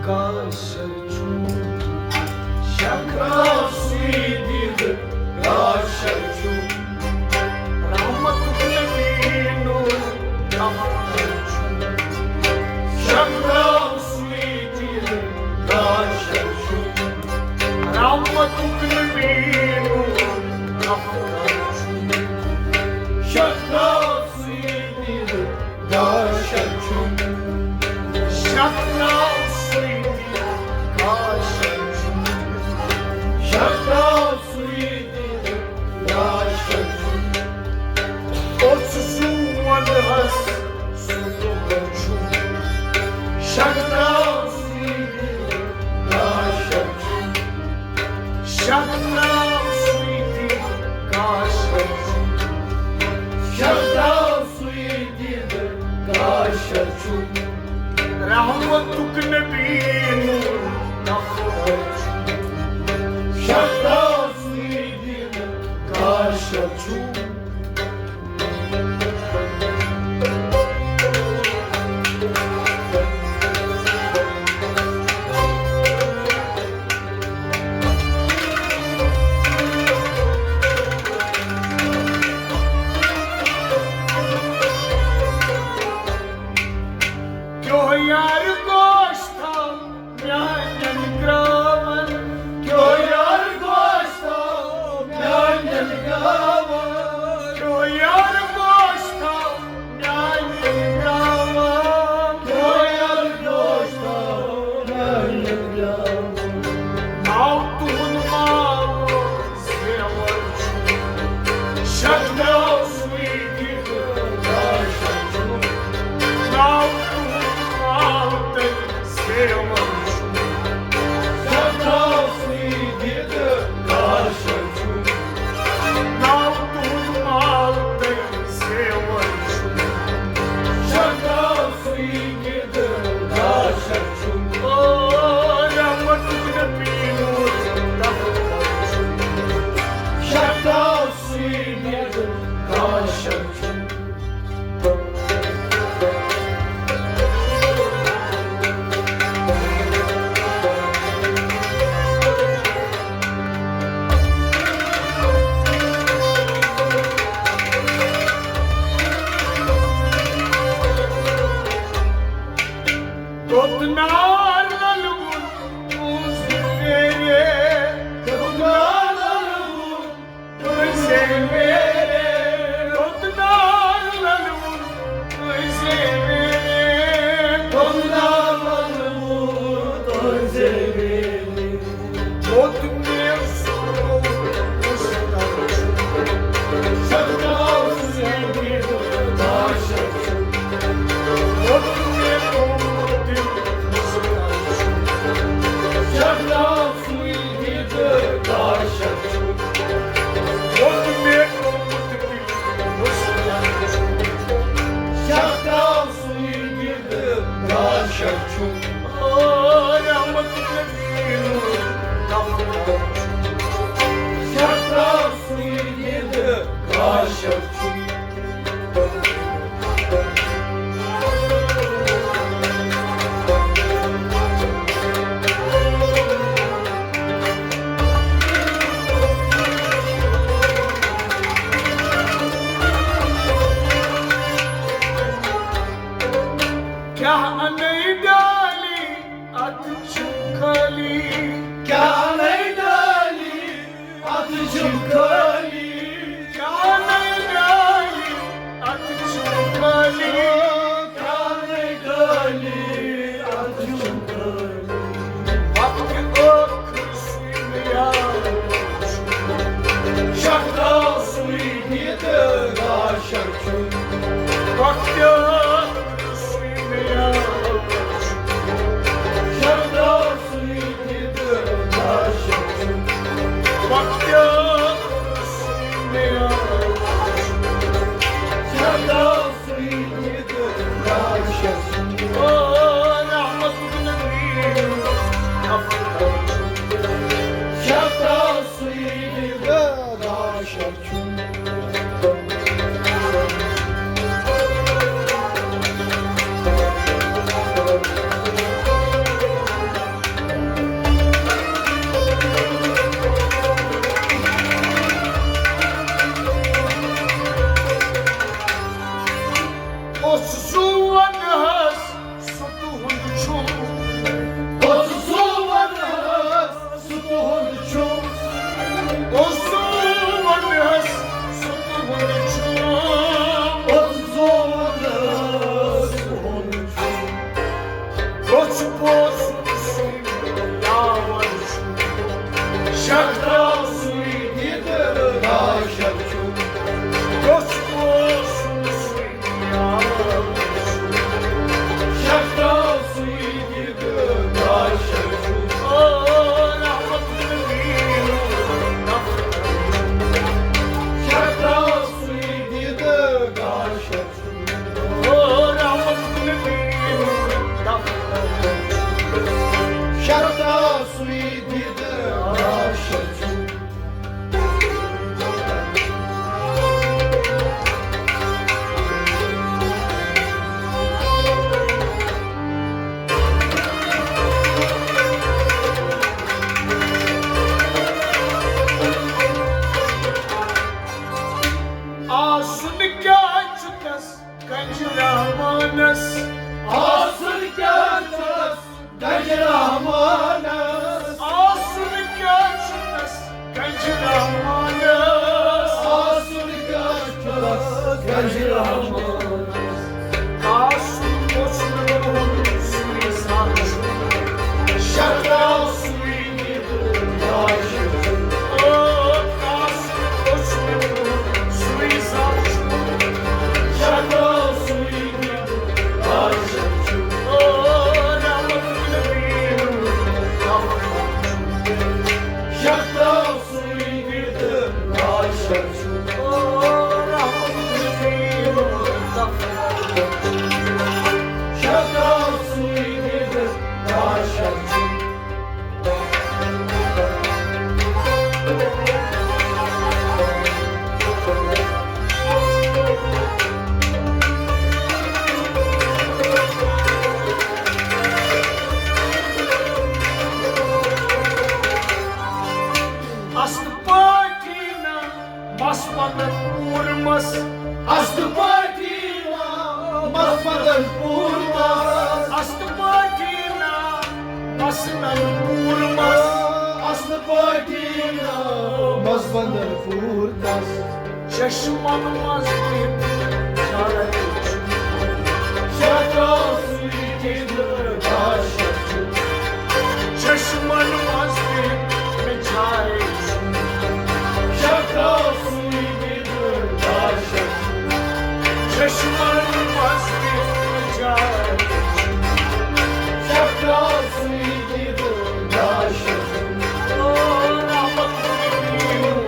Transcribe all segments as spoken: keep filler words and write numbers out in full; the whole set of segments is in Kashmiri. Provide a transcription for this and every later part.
کاشر چھُ، شکرا سُے دِد کاشر چھُ۔ رحمتُک نبی نور دفتر چھُ، شکرا سُے دِد کاشر چھُ۔ رحمتُک نبی نور دفتر چھُ، شکرا سُے دِد کاشر چھُ، شکرا سُے دِد کاشر چھُ، شکرا سُے دِد کاشر چھُ۔ اوس سُہ وندہس سُہ دۄہ چھُ، شکرا سُے دِد کاشر چھُ، شکرا سُے دِد کاشر چھُ، شکرا سُے دِد کاشر چھُ۔ رحمتُک نبی نور دفتر چھُ، شکرا سُے دِد کاشر چھُ۔ کیو یار گوش تھاو میانٮ۪ن گراون، کیو یار گوش تھاو میانٮ۪ن گراون، کیو یار گوش تھاو میانٮ۪ن گراون، کیو یار گوش تھاو میانٮ۪ن گراون۔ ناو تُہُنٛد ماو زیور چھُ، شکرا سُے دِد کاشر چھُ۔ ناو تُہُنٛد ماو تہٕ زیور چھُ، شکرا سُے دِد کاشر چھُ۔ ناو تُہُنٛد ماو تہٕ زیور چھُ، شکرا سُے دِد کاشر چھُ۔ او رحمتُک نبی نور دفتر چھُ، شکرا سُے دِد کاشر چھُ۔ توٚت نار للوُن پوٚز میرے، توٚت نار للوُن پوٚز میرے، توٚت نار للوُن پوٚز میرے، توٚت نار للوُن پوٚز میرے۔ کاشر چھُ۔ رحمت نبی نور دفتر چھُ۔ شکرا سُے دِد کاشر چھُ۔ کیٛاہ اَنَے ڈالی؟ اتھ چھُ خٲلی۔ کیٛاہ نَے ڈالی؟ اتھ چھُ خٲلی۔ کیٛاہ نَے ڈالی؟ اتھ چھُ خٲلی۔ کیٛاہ نَے ڈالی؟ اتھ چھُ خٲلی۔ وقت ٲخرس شکرا سُے دِد کاشر چھُ۔ وقت ٲخرس شکرا سُے دِد کاشر چھُ۔ وقت اوسُن سُے یاور چھُ، شکرا سُے دیٖدٕ داشر چھُ۔ کُس اوسُن سُے یاور چھُ، شکرا سُے دیٖدٕ داشر چھُ۔ او رحمت العالمین، شکرا سُے دیٖدٕ داشر چھُ۔ آسُن کیٛاہ چھُ تس گنجہِ رحمانس؟ آسُن کیٛاہ چھُ تس گنجہِ رحمانس؟ آسُن کیٛاہ چھُ تس گنجہِ رحمانس؟ آسُن کیٛاہ چھُ تس گنجہِ رحمانس؟ آسُن اوس نہٕ تُہُنٛد سُے زانُن، شکرا سُے اصل پٲٹھۍ نہ مس پندن پوٗرمس۔ اصل پٲٹھۍ نہ مس پندن پوٗرمس۔ اصل پٲٹھۍ نہ مس پندن پوٗرمس۔ اصل پٲٹھۍ نہ مس پندن پوٗرمس۔ چشمن منٛز تہِ جاے چھُ۔ شکرا سُے دیٖدٕ داشر چھُ۔ چشمن منٛز تہِ جاے چھُ۔ شکرا سُے دیٖدٕ داشر چھُ۔ چشمن منٛز تہِ جاے چھُ۔ شکرا سُے دیٖدٕ داشر چھُ۔ او رحمت العالمین۔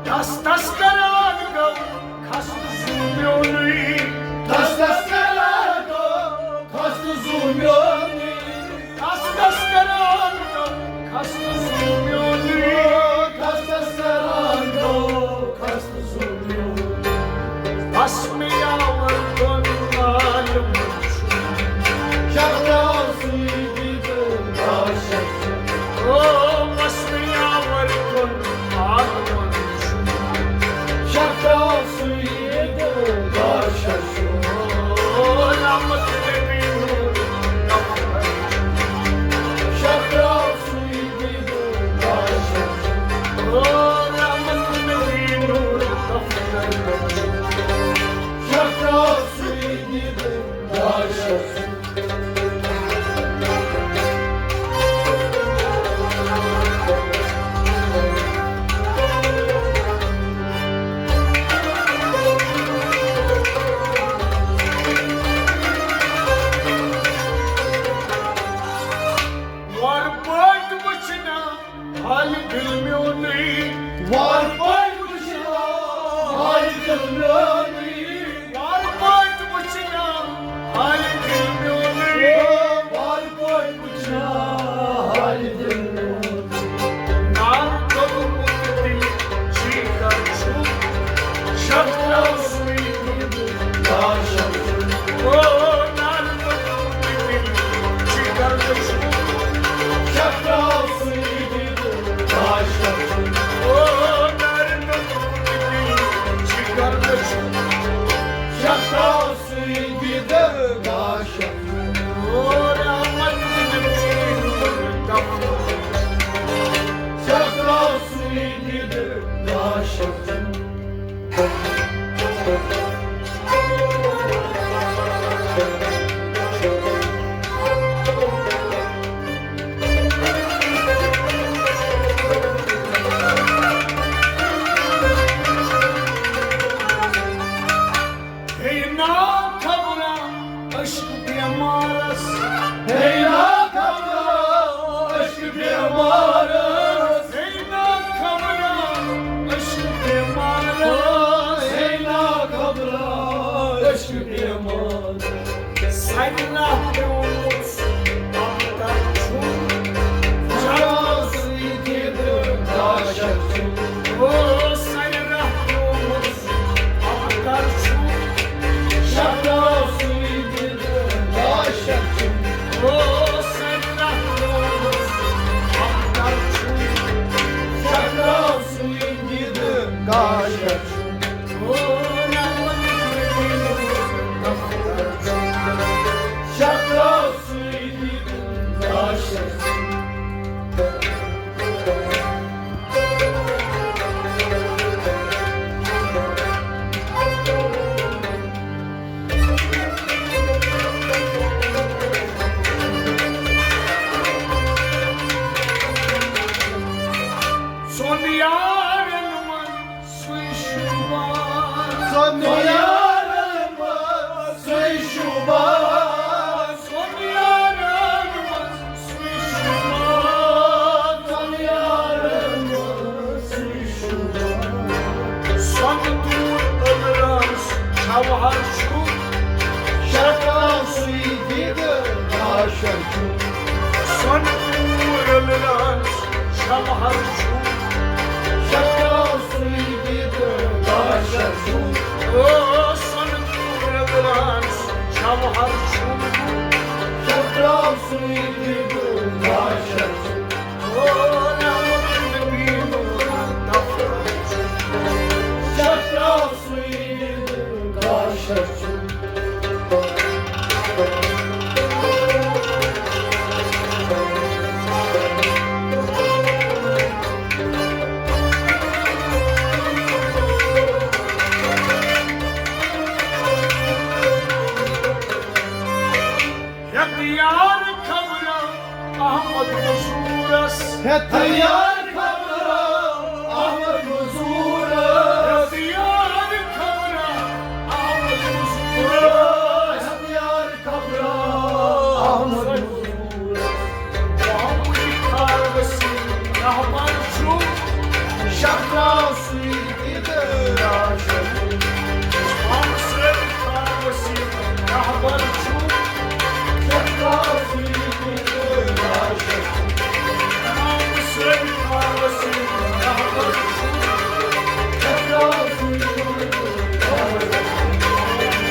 تس تس کران گوٚو خستہٕ زُو میونُے۔ تس تس کران گوٚو خستہٕ زُو میونُے۔ تس تس کران گوٚو خستہٕ زُو میونُے۔ تس تس کران گوٚو خستہٕ زُو میونُے۔ بس مےٚ یاور کُن عالم وٕچھُن۔ شکرا سُے دیٖدٕ داشر چھُ۔ او بس مےٚ یاور کُن عالم وٕچھُن۔ شکرا سُے دیٖدٕ داشر چھُ۔ او رحمت العالمین۔ ہے نا خبراں عشق بیمارس، ہے نا خبراں عشق بیمارس، ہے نا خبراں عشق بیمارس، ہے نا خبراں عشق بیمارس۔ سنہ پیومُت اختر چھُ، جگہ سۭتۍ دِتھ داشر چھُ۔ او سنہ پیومُت اختر چھُ، شکرا سۭتۍ دِتھ داشر چھُ۔ او سنہ پیومُت اختر چھُ، شکرا سۭتۍ دِتھ داشر چھُ۔ سۄن یارن منٛز سُے شوٗبان۔ سۄن یارن منٛز سُے شوٗبان۔ سۄن یارن منٛز سُے شوٗبان۔ سۄن یارن منٛز سُے شوٗبان۔ سۄنہٕ دوٗر ألرانس شوہر چھُ۔ شکرا سُے دِد داشر چھُ۔ سۄنہٕ دوٗر ألرانس شوہر چھُ۔ شکرا سُے دِد داشر چھُ۔ او سۄنہٕ دوٗر ألرانس شوہر چھُ۔ شکرا سُے دِد داشر چھُ۔ او رحمت نبی نور دفتر چھُ۔ شکرا سُے دِد داشر چھُ۔ ہیٚتھ یار خبرا احمد مزورس۔ ہیٚتھ یار خبرا احمد مزورس۔ ہیٚتھ یار خبرا احمد مزورس۔ ہیٚتھ یار خبرا احمد مزورس۔ محمد خان وسیم رہبر چھُ۔ شکرا سُے دِد داشر چھُ۔ محمد سید خان وسیم رہبر چھُ۔ شکرا سُے دِد داشر چھُ۔ محمد سید خان وسیم رہبر چھُ۔ شکرا سُے دِد داشر چھُ۔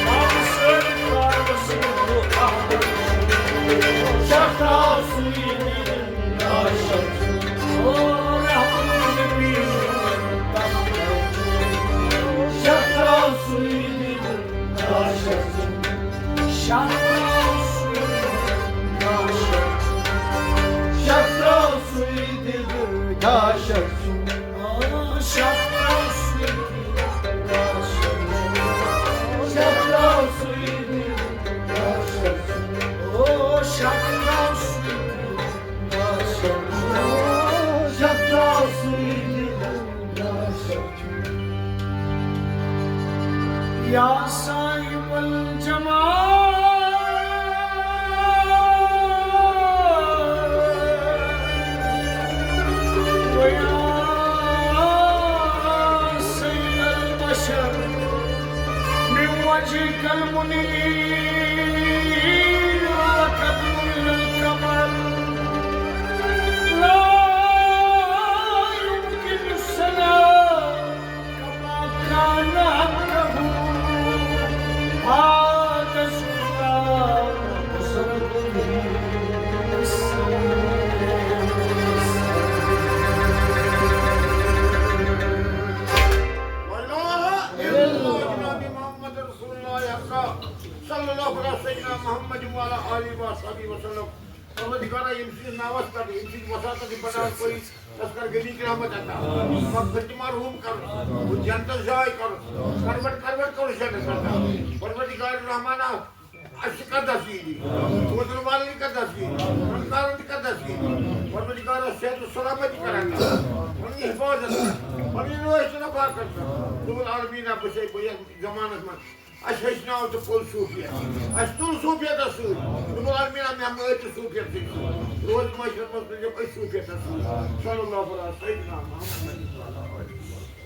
محمد سید خان وسیم رہبر چھُ۔ شکرا سُے دِد داشر چھُ۔ او رحمت نبی نور دفتر چھُ۔ شکرا سُے دِد داشر چھُ۔ شکرا سُے دِد داشر چھُ۔ شکرا سُے دِد داشر چھُ۔ او شکرا سُے دِد داشر چھُ۔ شکرا سُے دِد داشر چھُ۔ او شکرا سُے دِد داشر چھُ۔ شکرا سُے دِد داشر چھُ۔ یا صاحب الجمال و یا سید البشر، من وجهك المنير لك من القمر، لا يمكن الثناء كما كان حقه. علیہ وسلم۔ پروردگارا، ییٚمہِ سٕنٛدِس ناوَس پٮ۪ٹھ، ییٚمہِ سٕنٛدِ وساطت یہِ بناو کوٚر، تَس کر غنی کرامت عطا۔ مغفرت مرحوم کر، جنتس جاے کر، کروٹ کروٹ کر جنت عطا۔ پروردگار رحمانا، اَسہِ کر دستگیری، بوزن والٮ۪ن کر دستگیری، فنکارن تہِ کر دستگیری۔ پروردگارا، صحت و سلامتی کر عطا، پنٕنۍ حفاظت کر، پنٕنۍ رٲچھ تہٕ نفاذ کر۔ رب العالمین، بہٕ چھُسے، بہٕ یَتھ زمانس منٛز اَسہِ ہیٚچھناو تہٕ پوٚز صوٗفیت۔ اَسہِ تُل صوٗفیتس سۭتۍ۔ دوٚپُن، آ، مےٚ، مےٚ مٲرۍ تہِ صوٗفیتسٕے سۭتۍ۔ روزِ معاشرس منٛز تُلِم أسۍ صوٗفیتس سۭتۍ۔ صلی اللہ علیہ سیدنا محمد۔